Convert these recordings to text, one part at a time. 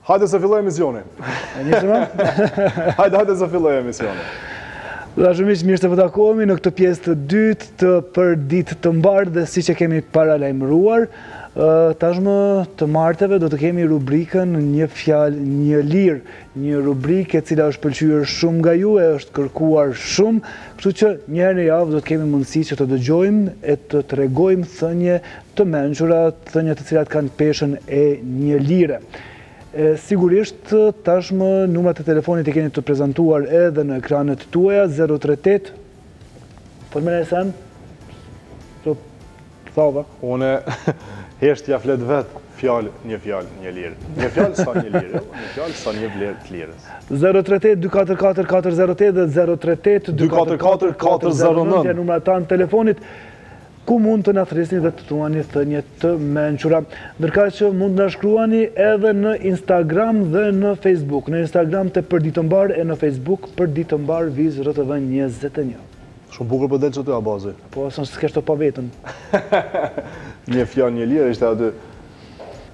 Hajde se filloi emisioni. E nisëm? Hajde, hajde se filloi emisioni. Të dashur miq, mirë se po takohemi në këtë pjesë të dytë të për ditë të mbarë dhe siç e kemi paralajmëruar, tashmë të marteve do të kemi rubrikën një fjalë një lirë, një rubrikë e cila është pëlqyer shumë nga ju e është kërkuar shumë, kështu që një herë në javë do të kemi mundësi që të dëgjojmë e të tregojmë thënie të mençura, thënie të cilat kanë peshën e një lire. E, sigurisht, tashmë numrat e telefonit i keni të prezantuar edhe në ekranet tuaja, 038, po më nesen? Po, thava. Une, heshtja flet vetë, fjalë, një fjalë, një lirë. Një fjalë sa një lirë, jo, një fjalë sa një vlerë të lirës. 038 244 408 dhe 038 244 409 janë numrat tanë të telefonit ku mund të na thërrisni dhe të thuani thënie të mençura. Ndërkaq që mund të na shkruani edhe në Instagram dhe në Facebook. Në Instagram te për ditë të mbarë e në Facebook për ditë të mbarë vizë RTV 21. Shumë bukur po del që ty Abazi. Po, se s'kesh të pa vetën. Një fjalë një lirë ishte aty.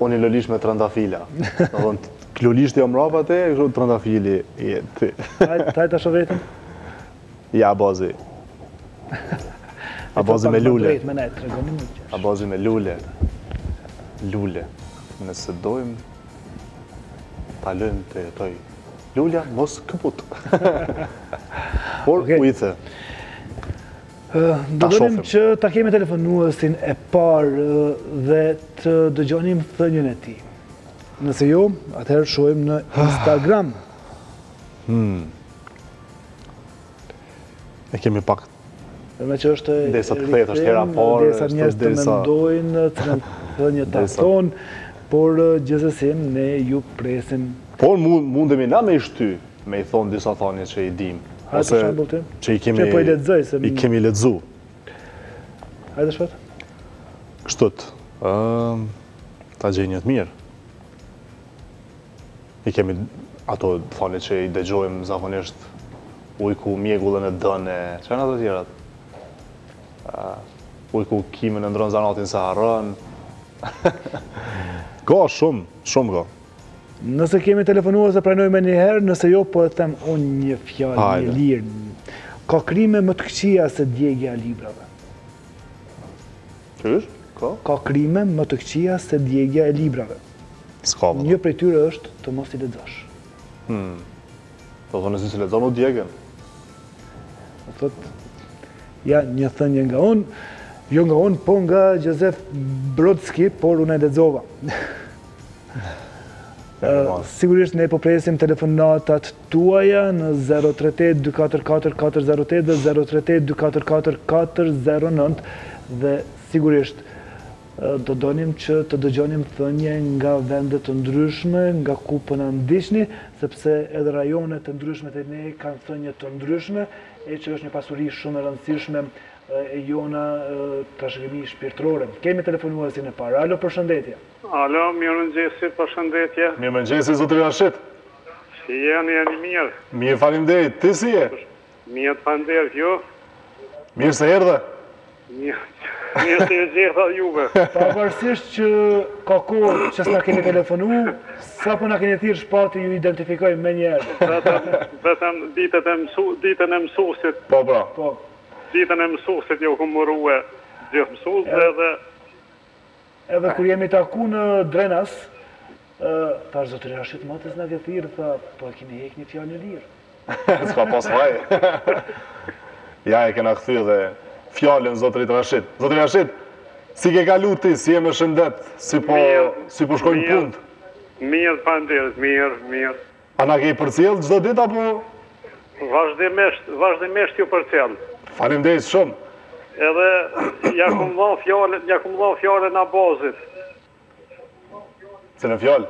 Unë një lolish me trëndafila. Do thonë, lolishti jo mrapa te, kështu trëndafili je ti. Hajde, hajde ta shoh vetën. Ja, Abazi. Abazi me lule. Abazi me lule. Lule. Nëse dojmë, ta lëmë të jetoj. Lulja, mos këput. Por, okay. u i the. Do donim që ta kemi telefonuesin e parë dhe të dëgjonim thënien e tij. Nëse jo, atëherë shohim në Instagram. Hmm. E kemi pak Me që është Derisa të kthehet është hera parë, derisa njerëz të mendojnë, cilën thënie ta thonë, por gjithsesi ne ju presim. Por mundemi na me i shty, me i thonë disa thanje që i dim. Hajde për shembull ti. Që i kemi që po i lexoj se i kemi lexu. Hajde shpejt. Kështu. Ëm ta gjej një të mirë. I kemi ato thanje që i dëgjojmë zakonisht ujku mjegullën e don e që janë ato tjerat? Ujku kimën e ndron zanatin s'e harron. Ka shumë, shumë ka. Nëse kemi telefonues e pranojmë menjëherë, nëse jo po e them unë një fjalë, një lirë. Ka krime më të këqija se djegia e librave. Qysh? Ka? Ka krime më të këqija se djegia e librave. S'ka, Një prej tyre është të mos i lexosh. Hmm. Do thonë nëse s'i lexon u djegën. Do thotë ja një thënie nga unë, jo nga unë, po nga Joseph Brodsky, por unë e lexova. Sigurisht ne po presim telefonatat tuaja në 038 244 408 dhe 038 244 409 dhe sigurisht Do donim që të dëgjonim thënie nga vende të ndryshme, nga ku po na ndiqni, sepse edhe rajonet e ndryshme te ne kanë thënie të ndryshme, e që është një pasuri shumë e rëndësishme e jona trashëgimi shpirtërore. Kemi telefonuesin e parë. Alo, përshëndetje. Alo, mirëmëngjesi, përshëndetje. Mirëmëngjesi, zotëri Rashit. Si jeni, jeni mirë? Mirë, faleminderit. Ti si je? Mirë, faleminderit, ju? Mirë se erdhe. Mirë, mirë se ju gjeta juve. Pavarësisht që ka kohë që s'na keni telefonu, sapo na keni thirrë Shpati ju identifikoj menjëherë. Vetëm, vetëm ditët e mësu, ditën e mësuesit. Po, pra. Po. Ditën e mësuesit ju kom urue gjithë mësuesve dhe Edhe kur jemi taku në Drenas, thash zotëri Rashit moti s'na ke thirrë, tha, po e keni hek një fjalë një lirë. S'ka pas faj. Ja e kena kthy dhe fjalën zotërit Rashit. Zotëri Rashit, si ke kalu ti, si je me shëndet, si po, si po shkojnë punët? Mirë, faleminderit, mirë, mirë. A na ke përcjell çdo ditë apo? Vazhdimisht, vazhdimisht ju përcjell. Faleminderit shumë. Edhe ja kum dhënë fjalën, ja kum dhënë fjalën Abazit. Cilën fjalë?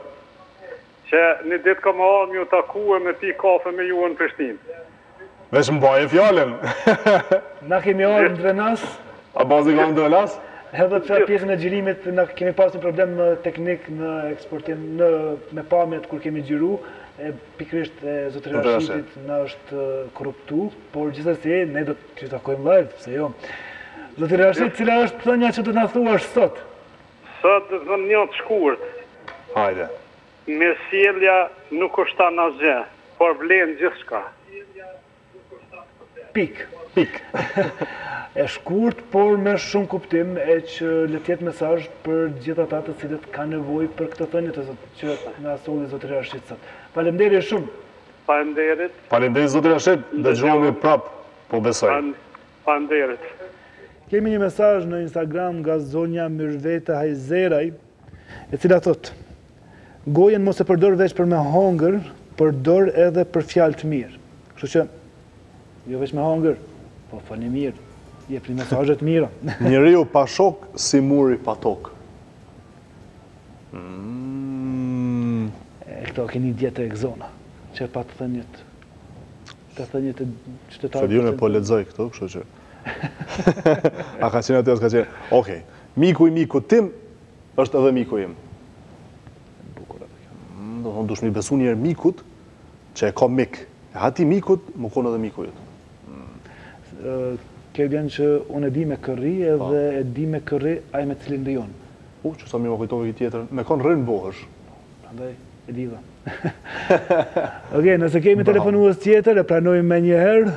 Që një ditë kam ardhë me ju taku e me pi kafe me ju në Prishtinë. Veç mbaje fjalën. Na kemi ardhë në Drenas. Abazi ka në Drenas? Edhe pse pjesën e xhirimit na kemi pas një problem teknik në eksportim në me pamjet kur kemi xhiru, e pikërisht e zotëri Rashitit na është korruptu, por gjithsesi ne do t'ju takojmë live, pse jo. Zotëri Rashit, cila është thënia që do të na thuash sot? Sot do të them një të shkurt. Hajde. Mirësjellja nuk kushton asgjë, por vlen gjithçka. Pikë. Pikë. E shkurt, por me shumë kuptim e që le të jetë mesazh për gjithë ata të cilët kanë nevojë për këtë thënie të zot, që na solli zotëri Rashit sot. Faleminderit shumë. Faleminderit. Faleminderit zotëri Rashit, dëgjohemi prap, po besoj. Faleminderit. Kemi një mesazh në Instagram nga zonja Myrvete Hajzeraj, e cila thotë: Gojën mos e përdor veç për me hongër, përdor edhe për fjalë të mirë. Kështu që jo veç me hongër, po folni mirë, jepni mesazhe të mira. Njeriu pa shok si muri pa tokë. Mm. E këto keni dje të Egzona, që pa të thëniet, të thëniet e qytetarëve. Se unë po lexoj këto, kështu që. A ka qenë aty, a s'ka qenë? Okej. Miku i mikut tim është edhe miku im. Bukur edhe kjo. Mm, do thonë dush mi besu njëherë mikut që e ka mik. E ati mikut më konë edhe miku yt. Mm. Kjo vjen që unë e di me kë rri edhe po. e di me kë rri ai me cilin rri unë. U, që sa mirë më kujtove këtë tjetër, me kon rrin bohesh. Prandaj e lidha. Okej, nëse kemi telefonues tjetër, e pranojmë menjëherë.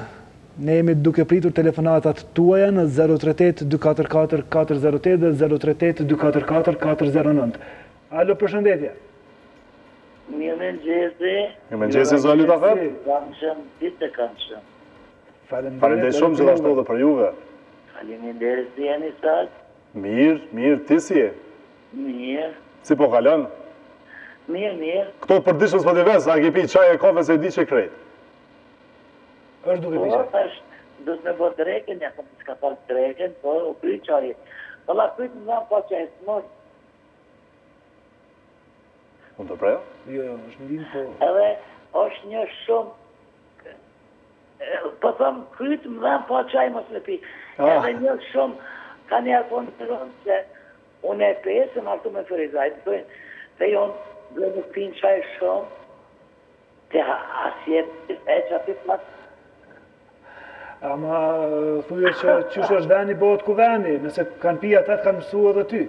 Ne jemi duke pritur telefonatat tuaja në 038 244 408 dhe 038 244 409. Alo, përshëndetje. Mirëmëngjesi. Mirëmëngjesi, zonja Lutafet. Këndshëm, ditë të këndshëm. Faleminderit shumë gjithashtu edhe për juve. Faleminderit si jeni sot. Mirë, mirë, ti si je? Mirë. Si po kalon? Mirë, mirë. Këto për dishën s'po t'i ves, a ke pi çaj e kafe se e di që krejt. Është duke pi çaj. Po, tash do të më bë drekën, ja kom s'ka fal drekën, po u kry çaj. Valla kryt më dhan pa çaj, s'muj. Unë të prejo? Jo, jo, është në po... Edhe është një shumë Po them kryt më dhan pa çaj mos me pi. Ah. Edhe një shumë ka një po në se unë e pesëm ashtu me Ferizaj, më thojnë, dhe jonë, dhe nuk pinë çaj shumë, Ti as je e që aty pak. Ama thuje që qysh është veni, bëhet kuveni, nëse kanë pi ata të kanë mësu edhe ty.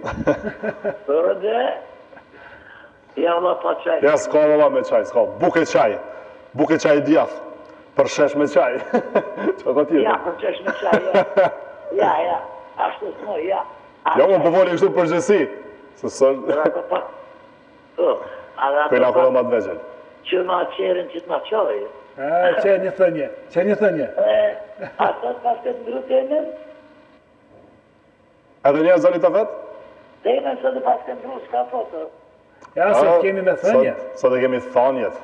Po dhe, ja vlla pa çaj. Ja s'ka vlla me çaj, s'ka. Bukë e çaj. Bukë e çaj e djath. Përshesh me çaj. Çka ka tjetër? Ja, përshesh me çaj, ja. Ja, ja. Ashtu s'mo, ja. Ja, unë po foli kështu përgjithësi. Se së... Po, a dhe ato ma të vegjël. Që ma qerën që të ma qaj. A, qe një thënje, qe një thënje. E, a sot pas këtë ndru temën? Edhe një zali të vetë? Temën sot e pas këtë ndru, s'ka foto. Ja, sot kemi me thënje. Sot e kemi thanjet.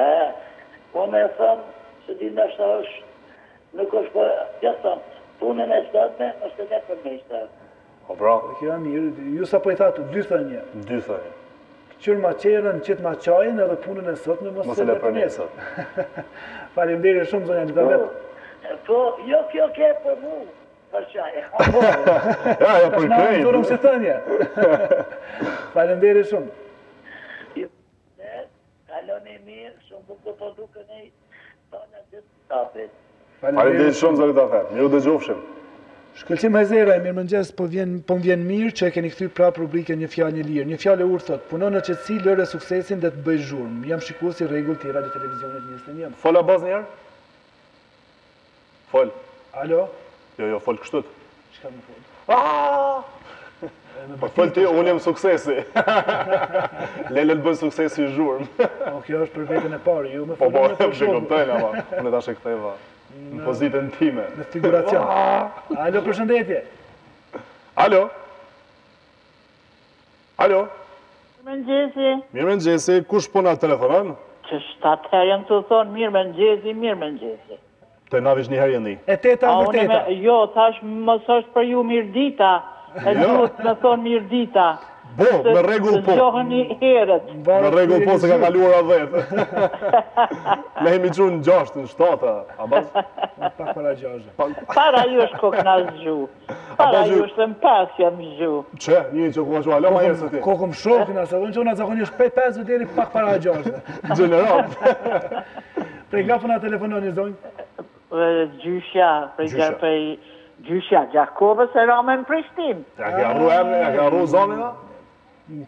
E, po me thënë, se di ndoshta është, nuk është po, ja thëmë, punën e sotme është e për nesër. Po pra. Dhe kjo e mirë, ju sa po i thatë, dy thënje. Dy thënje. Kqyr ma qerën, qit ma çajin edhe punën e sotme mos e le për nesër. Faleminderit shumë zonja Elizabeth. Po, po, jo kjo ke për mu, për çaj. Po. Ja, ja për krejt. Na ndërrum si thënje. Faleminderit shumë. Kaloni mirë, shumë bukur po dukeni, tonë gjithë stafit. Faleminderit shumë zoti Tafet. Mirë u dëgjofshim. Shkëlqim Hajzeraj, mirëmëngjes, po vjen po më vjen mirë që e keni kthy prapë rubrikën Një fjalë një lirë. Një fjalë e urtë thotë, puno në qetësi, lëre suksesin dhe të bëjë zhurmë. Jam shikues i rregullt i Radio Televizionit 21. Fol Abaz një herë. Fol. Alo? Jo, jo, fol kështu. Çka më fol? Ah! Po fol ti, unë jam suksesi. Lele të bën suksesi zhurmë. Po kjo është për veten e parë, ju më po, po, për shokun. Po, po, kuptojnë ama. Unë tash e ktheva në pozitën time. Në figuracion. Alo, përshëndetje. Alo. Alo. Mirëmëngjesi. Mirëmëngjesi, kush po na telefonon? Që shtatë herë jam tu thonë mirëmëngjesi, mirëmëngjesi. Te na veç një herë je ndi. E teta e vërteta. Jo, thash mos është për ju mirëdita. E jo. duhet me thonë mirëdita. Po, me rregull po. Zgjoheni herët. Me rregull po se ka kaluar ora 10. Ne jemi çu në 6, në 7, a bas? Pak para 6. Para jush ku kena zgju. Para jush në 5 jam zgju. Që, një që ku ka çu hala më herët se ti. Kokëm shokin, se unë çona zakonisht prej 5 deri pak para 6. Gjenerat. Prej nga po na telefononi zonjë? Gjyshja, prej gjyshja, prej gjyshja Gjakovës e Rame në Prishtinë. Ja ke harru emrin, ja ke harru zonin a?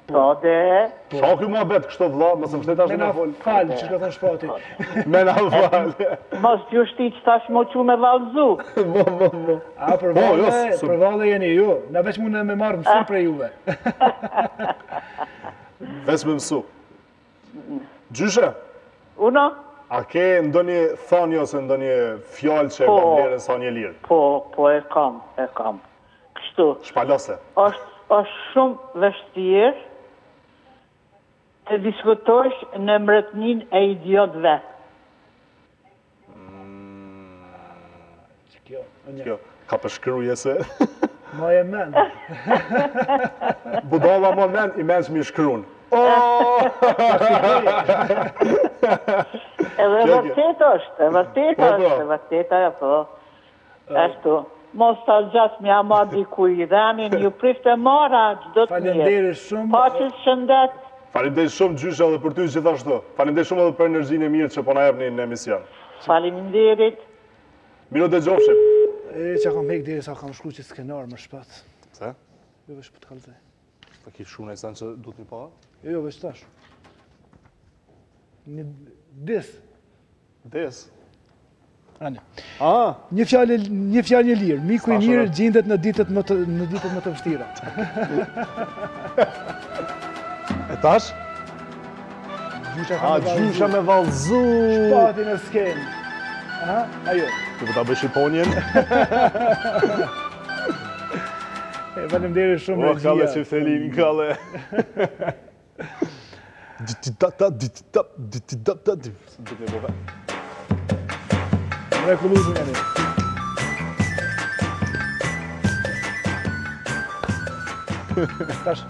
Po de. Po. Sa ky muhabet kështu vëlla, mos më shtet tash me fol. Fal, çka ka thënë Shpati. Me na fal. Mos ju shti që tash mo çu me vallzu. Mo mo mo. A për po, jo, valle, për valle jeni ju. Na veç mundem me marr mësim prej juve. Veç me mësu. Gjyshe? Uno? A ke ndonjë thanje ose ndonjë fjalë që e ka po. vlerën sa një lirë? Po, po e kam, e kam. Kështu. Shpalose. Është është shumë vështirë të diskutosh në mbretninë e idiotëve. Kjo, kjo, ka përshkruje se... Ma e men. Budalla ma men, i mençmi shkrun. Oh! Edhe e vërtet është, e vërtet po, po. është, e vërtet ajo, po. Ashtu. Mos ta zgjas me ja marr dikuj venin, ju priftë e mara çdo të mirë. Faleminderit shumë. Paçi shëndet. Faleminderit shumë gjyshe edhe për ty gjithashtu. Faleminderit shumë edhe për energjinë e mirë që po na jepni në emision. Faleminderit. Mirudëgjofshim. E që kam hek deri sa kam shkru që skenar më shpat. Pse? Jo veç po të kallzoj. A ki shkru naj sen që duhet mi pa? Jo, jo, veç tash. Një des. Des. Ani. Ah. Një fjalë, një fjalë një lirë. Miku i mirë gjindet në ditët më të në ditët më të vështira. E tash? Gjysha ka me vallëzu. Gjysha me vallëzu. Shpati në skenë. Aha, ajo. Ti po ta bësh shqiponjën. E faleminderit shumë regjia. O kalle çiftelin, kalle. Mrekullueshëm jeni. Tash,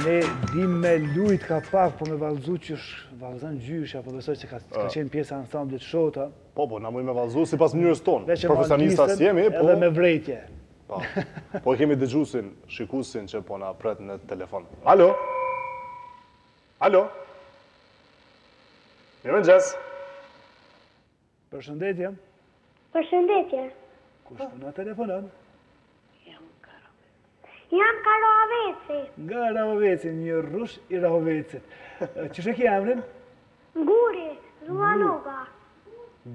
ne dim me lujt ka pak, po me vallëzu qysh vallëzon gjyshja, po besoj se ka, ka ah. qenë pjesë e ansamblit Shota. Po, po, na mujmë me vallëzu sipas mënyrës tonë. Profesionista s'jemi, po... Edhe me vrejtje. Po, po e kemi dëgjusin, shikusin që po na pret në telefon. Alo? Alo? Mirëmëngjes. Përshëndetje. Përshëndetje. Kush po na telefonon? Jam nga Rahoveci. Nga Rahoveci, një rrush i Rahovecit. Qysh e ki emrin? Guri, Zullanoga.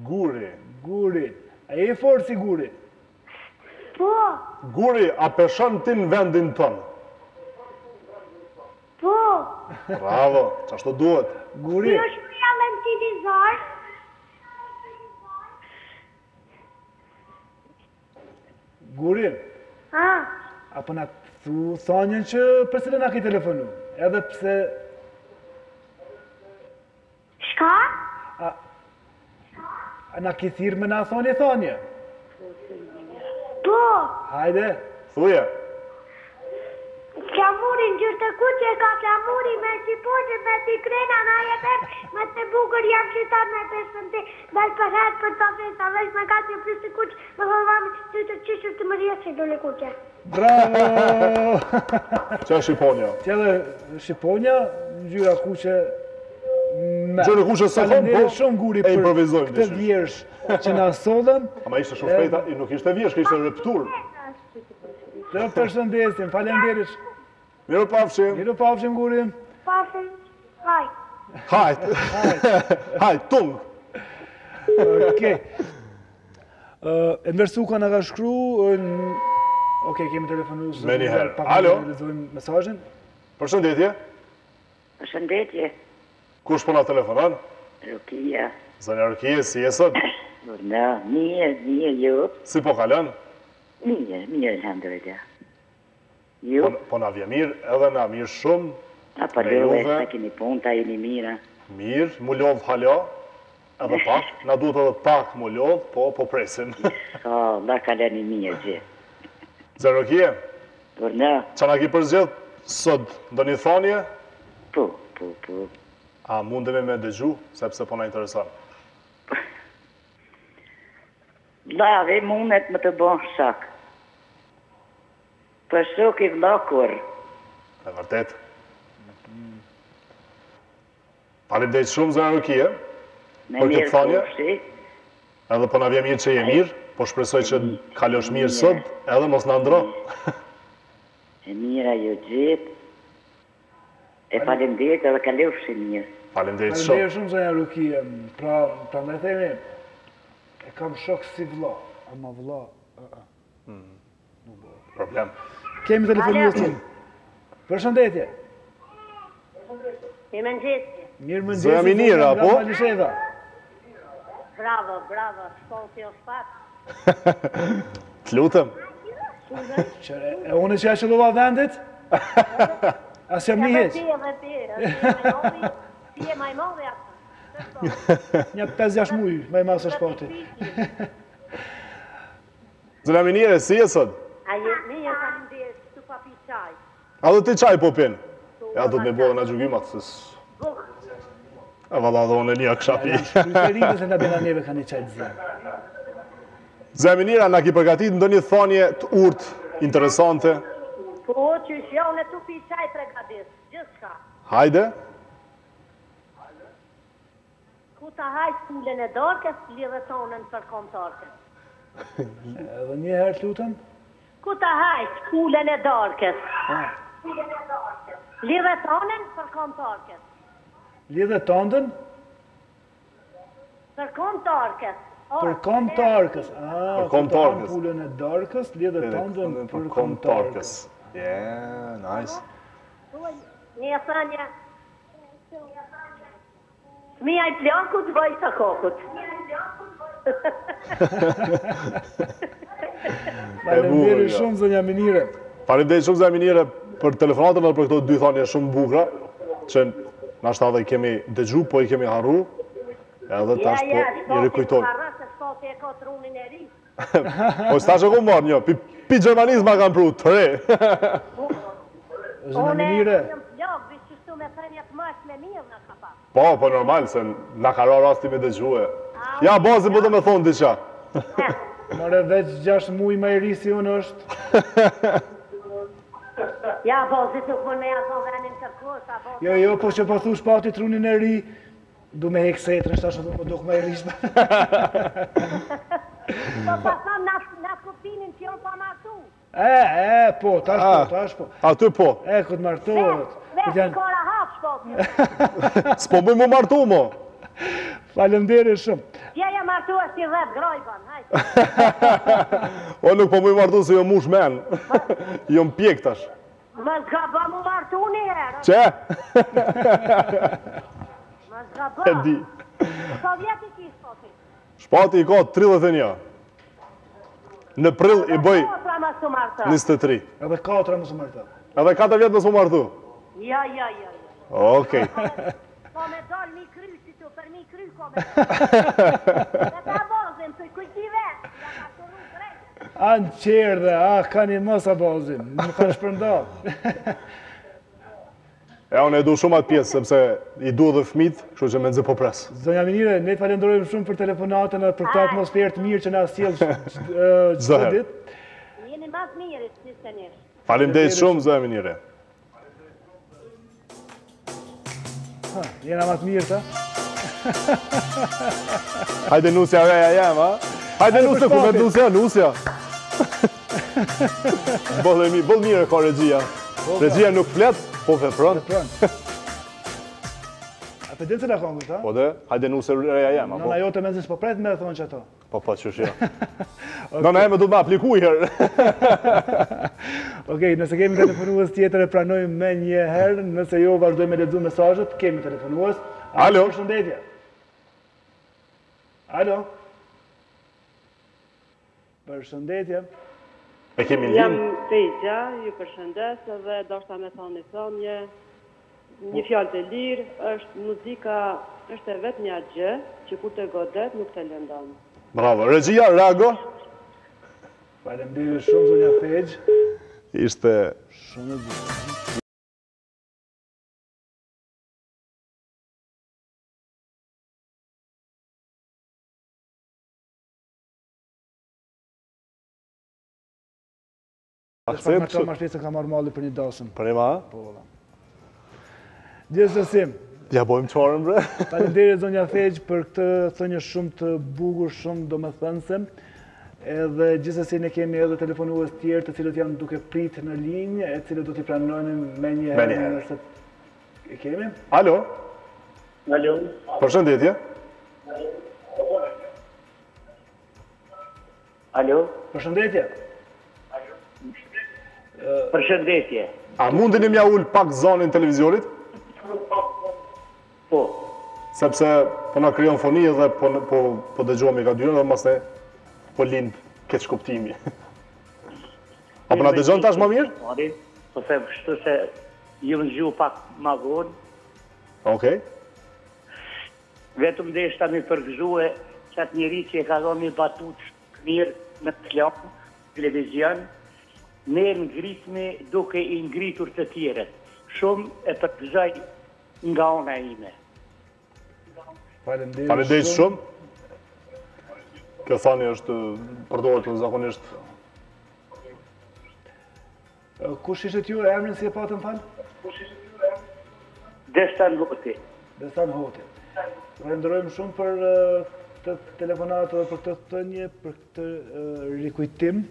Guri. Guri. A je i fortë si guri? Po. Guri, a peshon ti në vendin tënd? Po. Bravo, qashtu duhet. Guri. Si është shprehja në televizor? Guri. Ha. A po na thu thanjën që për cilën na ke telefonu? Edhe pse Shka? A, a na ke thirrë me na thonë një thanje? Po. Hajde. Thuje. Flamuri ngjyrë të kuqe ka flamuri me shqiponjë me dy krena na jepet me të bukur jam qytar me besën ti dal për herë për ta festa veç me ka që plus të kuq me thënë ty të qishur të më rjetë si lule kuqe. Bravo! Që është Shqiponja? Që edhe Shqiponja, ngjyra kuqe me. Ngjyra kuqe s'e kom, po shumë guri për këtë vjersh që na sollën. Ama ishte shumë shpejta, nuk ishte vjersh, ishte reptur. Të përshëndesim, faleminderit. Mirupafshim. Mirupafshim, Guri. Pafshim, hajt. Hajt. Hajt, tung. Okej. Enver Suka na ka shkru, okej, kemi telefonu, Menjëherë. Alo. Lexojmë mesazhin. Përshëndetje. Përshëndetje. Kush po na telefonon? Rukia. Zonja Rukia, si je sot? Urdhno, mirë, mirë, ju. Si po kalon? Mirë, mirë, elhamdulillah. Ju? Po, po na vjen mirë, edhe na mirë shumë. A po juve, sa keni punë, a jeni mirë? Mirë, m'u lodh hala, edhe pak, na duhet edhe pak m'u lodh, po, po presim. Po, la kaloni mirë gjithë. Zonja Rukije? Urdhno. Ça na ki përzgjedh sot, ndonjë thanje? Po, po, po. A mundemi me dëgju, sepse po na intereson. Vllavi mundet me të bo shok. Po shoki vlla kurrë. E vërtetë. Faleminderit shumë zonja Rukije për këtë thanje. Edhe po na vjen mirë që je mirë, po shpresoj që kalosh mirë sot, edhe mos na ndro. E mira ju gjithë. E faleminderit edhe kalofshi mirë. Faleminderit shumë. Faleminderit shumë zonja Rukije. Pra, prandaj themi e kam shok si vëlla, ama vëlla, ë ë. Mm. Nuk bëhet. Problem. Kemi telefonuesin. Përshëndetje. Mirëmëngjesi. Mirëmëngjesi. Zonja Minira, po? Bravo, bravo, shpoti o shpat. Të lutem. Qëre, e unë që ja qëllova vendit? A s'jam një heq? Ti edhe ti, ti je ma i madhi atë. Një 5-6 muj, ma i madh se shpati. Zonja Minire, si je sot? A je mirë, faleminderit, tu pa pi çaj. A do ti çaj po pin? Ja, do të me bo dhe në gjugimat, se... E valla dhe unë e një kisha pi. Shkrytë se nga bena neve ka një çaj të zinë. Zonja Minira, na ki përgatit ndonjë thanje të urtë, interesante? Po, që isha unë tu pi çaj pregadis, gjithçka. Hajde? Ku ta hajsh pulën e darkës, lidhe tondën për kom t'arkës. Edhe një herë të lutem. Ku ta hajsh pulën e darkës. Lidhe tondën për kom t'arkës. Lidhe tondën? Për kom t'arkës. Për kom t'arkës. Ah, për kom t'arkës. Pulën e darkës, lidhe tondën për kom t'arkës. Yeah, nice. Një thënie. Fëmija i plakut, vaj sokakut. Faleminderit shumë zonja Minire. Faleminderit shumë zonja Minire për telefonatën dhe për këto dy thanje shumë bukura që nashta edhe i kemi dëgju, po i kemi harru. Edhe tash po i rikujtojmë. Ja, ja, se e ka trunin e ri. Po s'tash e ku marrë një, pi, pi Gjermanisë ma kanë pru, të re. Zonja Minire. Unë jam plak, veç qështu me thënie të mëshme mirë në ka pas. Po, po normal, se na ka ra rasti me dëgjue. Ja, bazi po do me thonë diçka. More veç 6 muj ma i ri si unë është. Ja, bazit nuk mund me ja zonë venin kërkush, a Jo, jo, po që po thush pati trunin e ri, du me hek setrën, shtash po duk ma i ri. Po pa thëmë në atë kuptimin që jam pa martu. E, e, po, tash po, ah, tash po. Aty po. E, kur të martohet. Vetë janë... ka rahat shpoti. S'po bëj mu martu, mo. Faleminderit shumë. Tja ja martu është i dhetë graj ban, hajde. O, nuk po muj martu se jom mush men. Jom pjek tash. Mos gabo mu martu një herë. Qe? Mos gabo. E di. Sa vjet i ki shpoti? Shpati i ka 31. Në prill i bëj 23. Edhe 4 mos u martu. Edhe 4 vjet mos u martu. Jo, jo, jo. Okej. Po me dal mi kry si tu për mi kry ko me. Dhe ta vozim të kujti vet. Ja ka shuru krejt. A në qerdhe, a ka një mos a vozim, më kanë shpërnda. E unë e du shumë atë pjesë, sepse i du dhe fmit, kështu që mezi po pres. Zonja Minire, ne të falenderojmë shumë për telefonatën dhe për këtë atmosferë të mirë që na sjell çdo ditë. Jeni ma të mirë, si se njështë. Faleminderit shumë, zonja Minire. Ha, jena ma të mirë, ta? Hajde nusja reja jem, ha? Hajde nusja, ku me nusja, nusja. Boll mirë, boll mirë e ka regjia. Po, regjia nuk flet, po vepron. Vepron. A pe din se na ka ngë, ta? Po dhe, hajde nuse reja jem, apo? Nona jote mezi s'po pret me thonë që ato. Po, po, qysh jo. Nona jeme du me apliku i herë. Okej, nëse kemi telefonues tjetër e pranojmë menjëherë, nëse jo vazhdojmë me lexu mesazhet, kemi telefonues. Alo. Përshëndetje. Alo. Përshëndetje. E kemi në Jam Fejza, ju përshëndes edhe doshta me thonë një thonje, një fjalë të lirë, është muzika është e vetmja gjë që kur të godet nuk të lëndon. Bravo. Regjia, reago. Faleminderit shumë zonja Fejzë. Ishte shumë e bukur. Akset Më më shpejt se ka marrë malli për një dasëm. Për ima? Po, valla. Gjithsesi. Ja bojmë qarën, bre. Faleminderit zonja Fejzë për këtë thënie shumë të bukur, shumë domethënëse. Edhe gjithsesi ne kemi edhe telefonues tjerë të cilët janë duke prit në linjë, e cilët do t'i pranojmë menjëherë nëse. E kemi? Alo. Alo. Përshëndetje. Alo. Përshëndetje. Përshëndetje. A mundeni me ia ul pak zanin televiziorit? Po. Sepse po na krijon foni dhe po po po dëgjohemi nga dyra dhe masnej po lind keqkuptimi. A po na dëgjon tash më mirë? Po them kështu se jam zgju pak ma vonë. Okej. Vetëm deshta me përgëzue qat njeri që e ka dhonë një batutë të mirë në reklamë, televizion, ne ngritemi duke i ngritur të tjerët. Shumë e përgëzoj nga ona ime. Faleminderit Faleminderit shumë. Kjo thani është përdoret zakonisht Kush ishit ju emrin si e patëm fal? Kush ishit ju emrin? Destan Hoti. Destan Hoti. Falenderojmë shumë për këtë telefonatë dhe për këtë thënie, për këtë rikujtim,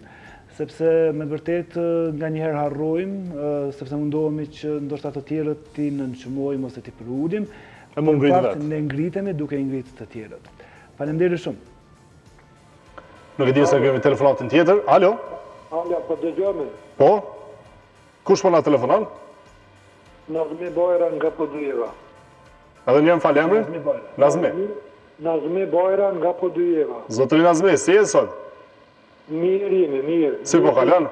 sepse me të vërtetë nganjëherë harrojmë, sepse mundohemi që ndoshta të tjerët t'i nënçmojmë ose t'i përulim. E me u ngritë vetë. Ne ngritemi duke i ngritë të tjerët. Faleminderit shumë. Nuk e di se kemi telefonatën tjetër. Alo? Alo, po dëgjohemi? Po? Kush po na telefonon? Nazmi Bojra nga Podujeva. Edhe një herë më fal emrin? Nazmi Bojra. Nazmi. Nazmi Bojra nga Podujeva. Zotëri Nazmi, si je sot? Mirë jemi, mirë. Si po kalon?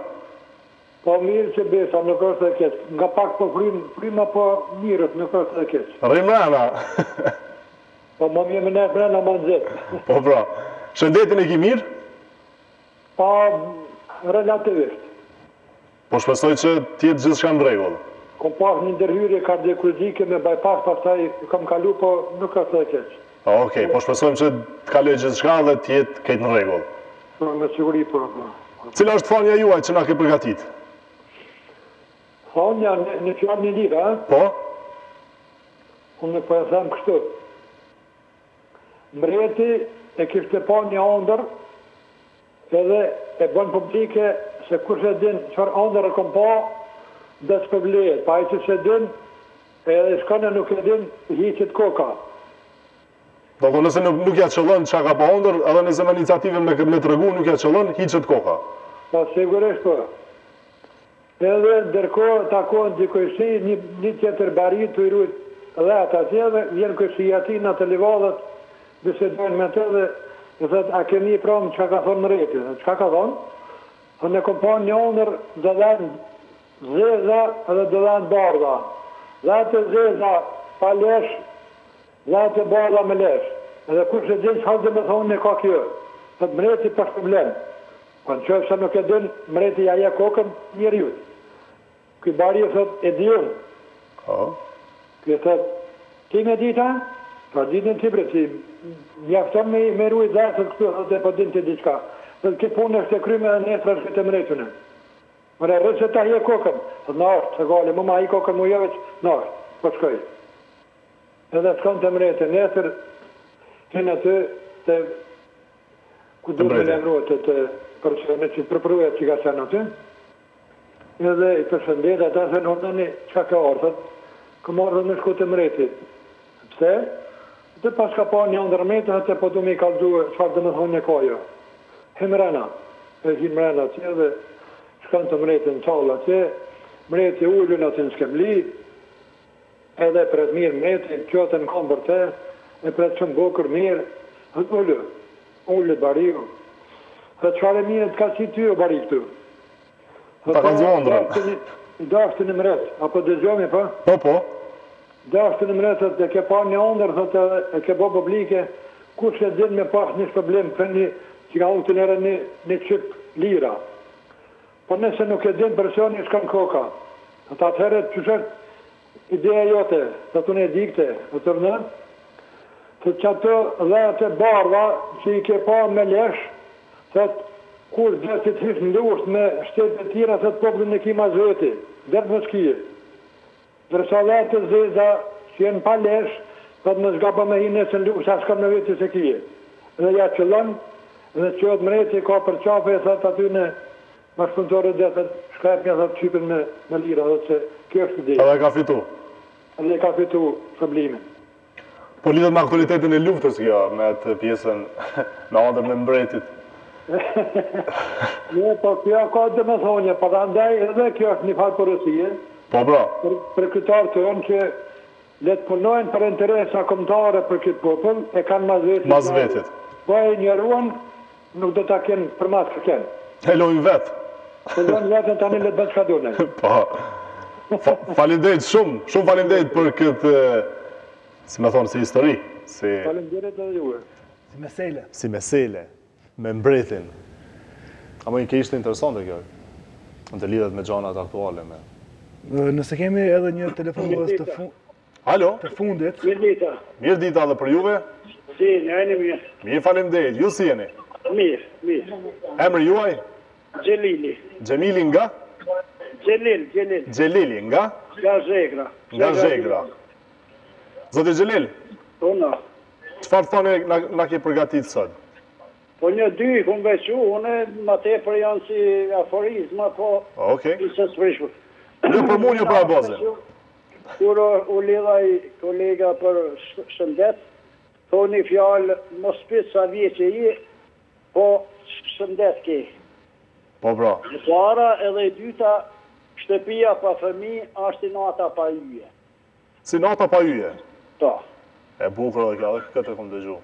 Po mirë që besa, nuk është e keq. Nga pak po fryn, fryma po mirë, nuk është e keq. Rri mrena. Po më mirë me nejt mrena ma nxehtë. Po pra. Shëndetin e ki mirë? Po, relativisht. Po shpresoj që të jetë gjithçka në rregull. Kom pas një ndërhyrje kardiokirurgjike me bypass, pastaj kam kalu, po nuk është e keq. Okej, po shpresojmë që të kalojë gjithçka dhe të jetë krejt në rregull. Po, me siguri po. po. Cila është thanja juaj që na ke përgatit? Thanja një fjalë një lirë, a? Po. Unë po e them kështu. Mbreti e kishte pa një andër edhe e bën publike se kush e din çfarë andër e kom pa, do të shpërblehet, po ai që s'e din, edhe shkon e nuk e din, hiqet koka. Do të nëse nuk, nuk ja qëllon çka ka pa ëndër, edhe nëse me iniciativën me me tregu nuk ja qëllon, hiqet koka. Po sigurisht po. Edhe ndërkohë takohen dy kojshi, një, një tjetër bari tu i rujt dhetë atje dhe vjen kojshia e tij në atë livadhet, bisedojnë me të dhe i thotë a ke ni pramë çka ka thonë mreti, dhe çka ka thonë? Thonë e kom pa një ondër do dhen zeza edhe do dhen bardha. Dhetë e zeza pa lesh, dhetë e bardha me lesh. Edhe kush e din çfarë domethonë e ka kjo? Thotë mreti po shpërblen. Po në qoftë se nuk e din, mreti ja hjek kokën njeriut. Ky bari i thotë, e di unë. Po. Ky i thotë, ti me dita? Po ditën ti bre, ti mjafton me, me rujt dhetë këtu, thotë, po din ti diçka. Thotë, kjo punë është e kryme dhe nesër është te mreti unë. More rri se ta hjek kokën. Thotë, nashtë, se gale, mu ma hjek kokën mu jo veç, nashtë, po shkoj. Edhe shkon te mreti, nesër, hin aty, te Ku duhet me lajmëruar të të personi që përpruja që ka qenë aty, edhe i përshëndet ata se urdhnoni çka ke ardhë, thotë, kam ardhë me shku te mreti. Pse? Dhe paska pa një andërr mreti, thotë po du me i kallzu çfarë domethonë e ka jo. Hi mrena, e hi mrena atje dhe shkon te mreti në sallë atje, mreti ulun aty në skemli, Edhe e pret mirë mreti, çohet në këmbë për te, e pret shumë bukur mirë, thotë ulu, ulet bariu. Thotë çfarë e mire të ka qitë ty o bari këtu? Ta kallzu ëndrrën. I dashtuni mret, a po dëgjomi po? Po, po. Dashtuni mret, thotë e ke pa një ëndërr, thotë edhe e ke bo publike, kush e din me pas një shpërblim për një, që ka humbë të një, një qyp lira. Po nëse nuk e din personi i shkon koka. Thotë atëherë qysh është ideja jote, thotë unë e di këtë, thotë urdhno. Thotë qato dhetë e bardha që i ke pa me lesh, thotë kur do ti të hish në luftë me shtete të tjera, thotë popullin e ki mas veti, dert mos kije. Ndërsa dhetë e zeza që janë pa lesh, thotë mos gabo me hi nesër në luftë, askënd me veti s'e kije. Dhe ja qëllon, dhe çohet mreti e kap për qafe e thotë atyne bashkëpunëtorëve dhe thotë shko jepmja thotë qypin me me lira thotë se kjo është ideja. Edhe ka fitu. Dhe ka fitu shpërblimin. Po lidhet me aktualitetin e luftës kjo, me atë pjesën me ëndrrën e mbretit. Jo, po kjo ka domethënie, po prandaj edhe kjo është një farë porosie. Po pra. Për, për kryetarët tonë që le të punojnë për interesa kombëtare për këtë popull, e kanë mas vetit. Mas vetit. Po e injoruan, nuk do ta kenë për mas të kenë. E lojnë vetë. E lojnë vetë tani le të bëjnë çka duan. Po. Faleminderit shumë, shumë faleminderit për këtë, si me thonë, si histori. Si... Faleminderit edhe juve. Si mesele. Si mesele, me mbretin. Ama një ishte interesante kjo. Në të lidhet me gjanat aktuale. Me... Nëse kemi edhe një telefonues të fund... Alo. Të fundit. Mirëdita. Mirëdita edhe për juve. Si jeni, a jeni mirë? Mirë, faleminderit. Ju si jeni? Mirë, mirë. Emri juaj? Xhelili. Xhemili nga? Xhelil, Xhelil. Xhelili nga? Nga Zhegra. Nga Zhegra. Zoti Xhelil? Po na. Çfarë thënie na, na ke përgatit sot? Po një dy i kom veçu, unë ma tepër janë si aforizma, po... Okej. Okay. S'e s'prishur. Një për mu, një për Abazin. Kur u lidh ai kolega për shëndet, thonë një fjalë, mos pyet sa vjeç je, po shëndet ke. Po pra. E para edhe e dyta, shtëpia pa fëmijë është si nata pa yje. Si nata pa yje? Po. E bukur edhe kjo, edhe këtë e kom dëgju.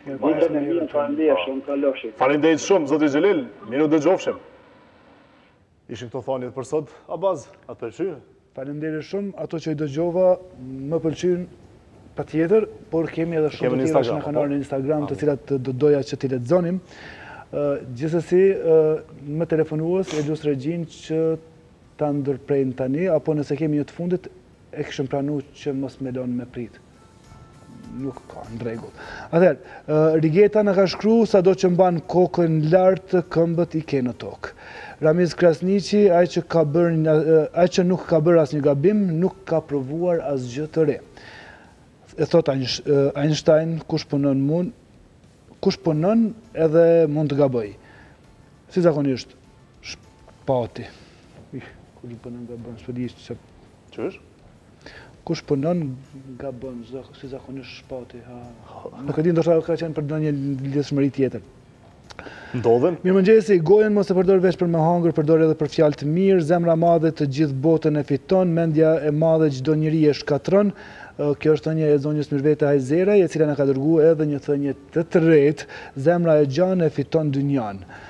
Ditën e mirë, faleminderit shumë, kalofshi. Faleminderit shumë, zoti Xhelil, mirë u dëgjofshim. Ishin këto thaniet për sot, Abaz, a të pëlqyen? Faleminderit shumë, ato që i dëgjova më pëlqyen patjetër, por kemi edhe shumë të tjera që na kanë ardhur në Instagram, të cilat do doja që t'i lexonim. Gjithsesi, me telefonues e lus regjinë që ta ndërprejnë tani, apo nëse kemi një të fundit, e kishim pranu që mos me lënë me prit. Nuk ka, në rregull. Atëherë, Rigeta na ka shkru, sado që mban kokën lart, këmbët i ke në tokë. Ramiz Krasniqi, ai që ka bërë, ai që nuk ka bërë asnjë gabim, nuk ka provuar asgjë të re. E thot Einstein, kush punon mund, kush punon edhe mund të gabojë. Si zakonisht, Shpati. Ih, kush punon gabon, s'po di që... Qysh? Kush punon gabon, si zakonisht Shpati. Ha. Nuk e di, ndoshta ka qenë për ndonjë lidhshmëri tjetër. Ndodhen? Mirëmëngjesi, gojën mos e përdor veç për me hangër, përdor edhe për fjalë të mirë, zemra e madhe të gjithë botën e fiton, mendja e madhe çdo njeri e shkatërron. Kjo është thënie e zonjës Myrvete Hajzeraj, e cila na ka dërgu edhe një thënie të tretë, zemra e gjanë e fiton dynjanë.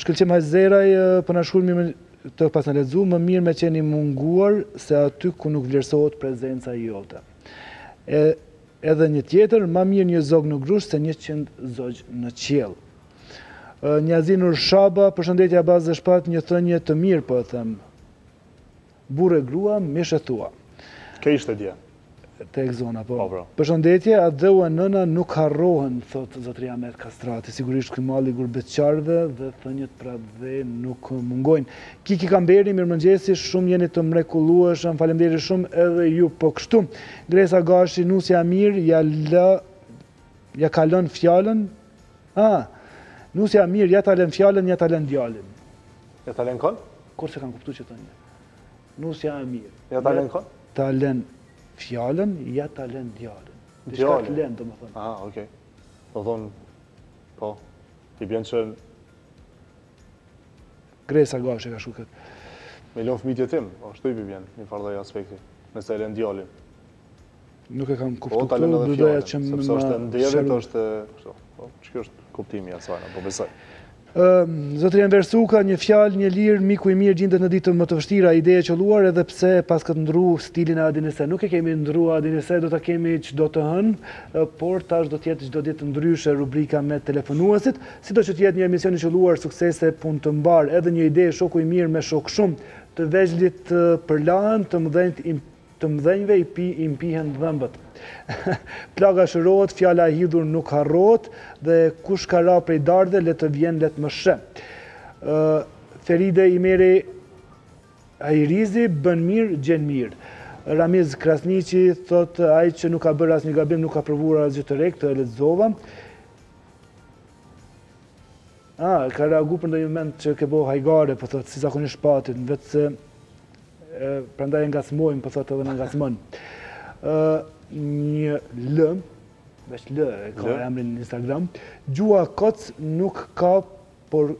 Shkëlqim Hajzeraj, po na shkruan mirë të pas na lexu, më mirë me qenë i munguar se aty ku nuk vlerësohet prezenca jote. E, edhe një tjetër, ma mirë një zog në grusht se 100 zogj në qiell. Njazinur Shaba, përshëndetje Abaz dhe Shpat, një thënie të mirë po e them. Burrë e grua, mish e thua. Kjo ishte dje. Te Egzona, po. Po, po. Përshëndetje, atdheu e nëna nuk harrohen, thotë zotëria Ahmet Kastrati. Sigurisht ky mall i gurbetqarëve dhe thëniet për atdhe nuk mungojnë. Kiki Kamberi, mirëmëngjesi, shumë jeni të mrekullueshëm, faleminderit shumë edhe ju po kështu. Gresa Gashi, nusja e mirë, ja lë ja kalon fjalën. Ah, nusja e mirë, ja ta lën fjalën, ja ta lën djalin. Ja ta lën kon? Kurrë s'e kam kuptu qët thënie. Nusja e mirë. Ja ta lën kon? Ta lën fjalën, ja ta lën djalin. Diçka të lën, domethënë. Ah, okay. Do thonë, po, i bjen që... Gresa Gashi ka shkru këtë. Me lon fëmijët jetim, ashtu i bjen, një farë lloj aspekti, nëse e lën djalin. Nuk e kam kuptu po, këtu, do doja që më... Sepse është e nderit, është... Po, që kjo është kuptimi i asaj, po besoj. Zotëri Enver Suka, një fjalë, një lirë, miku i mirë gjindet në ditët më të vështira, ide e qëlluar edhe pse paskët ndrru stilin e Adinese. Nuk e kemi ndrru Adinese, do ta kemi çdo të hënë, por tash do të jetë çdo ditë ndryshe rubrika me telefonuesit. Sido që të jetë një emision i qëlluar, suksese, punë të mbarë, edhe një ide shoku i mirë me shokë shumë, të vegjlit përlahen, të mëdhenjtë Të mëdhenjve i pi i mpihen dhëmbët. Plaga shërohet, fjala e hidhur nuk harrohet dhe kush ka ra prej dardhe le të vjen le të më sheh. Feride Imeri Hajrizi bën mirë, gjen mirë. Ramiz Krasniqi thotë ai që nuk ka bërë asnjë gabim, nuk ka provuar asgjë të re, këtë e lexova. Ah, ka reagu për ndonjë moment që ke bo hajgare, po thotë si zakonisht Shpatit, vetë se. Prandaj e ngacmojmë, po thotë edhe na ngacmon. Ë një L, veç L e ka emrin në Instagram. Gjuha koc nuk ka, por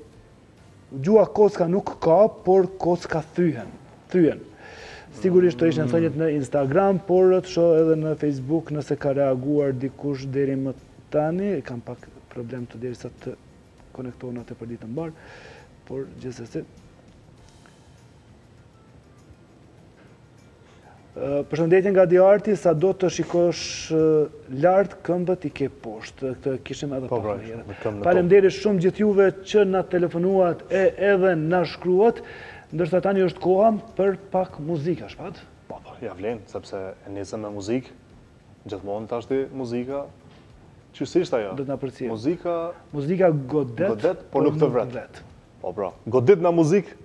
gjuha kocka nuk ka, por kocka thyhen. Thyhen. Sigurisht të ishin thëniet në Instagram, por të shoh edhe në Facebook nëse ka reaguar dikush deri më tani, e kam pak problem të derisa të konektohen atë për ditë të mbarë, por gjithsesi. Përshëndetje nga Diarti, sa do të shikosh lart, këmbët i ke poshtë. Këtë kishim edhe po, pak më herët. Faleminderit shumë gjithë juve që na telefonuat e edhe na shkruat, ndërsa tani është koha për pak muzikë, Shpat? Po, po, ja vlen, sepse e nisëm me muzikë, gjithmonë tashti muzika, qysh ishte ajo? Do të na përcjellë. Muzika... Muzika godet, godet, por nuk të vret. Po, pra, godit na muzikë.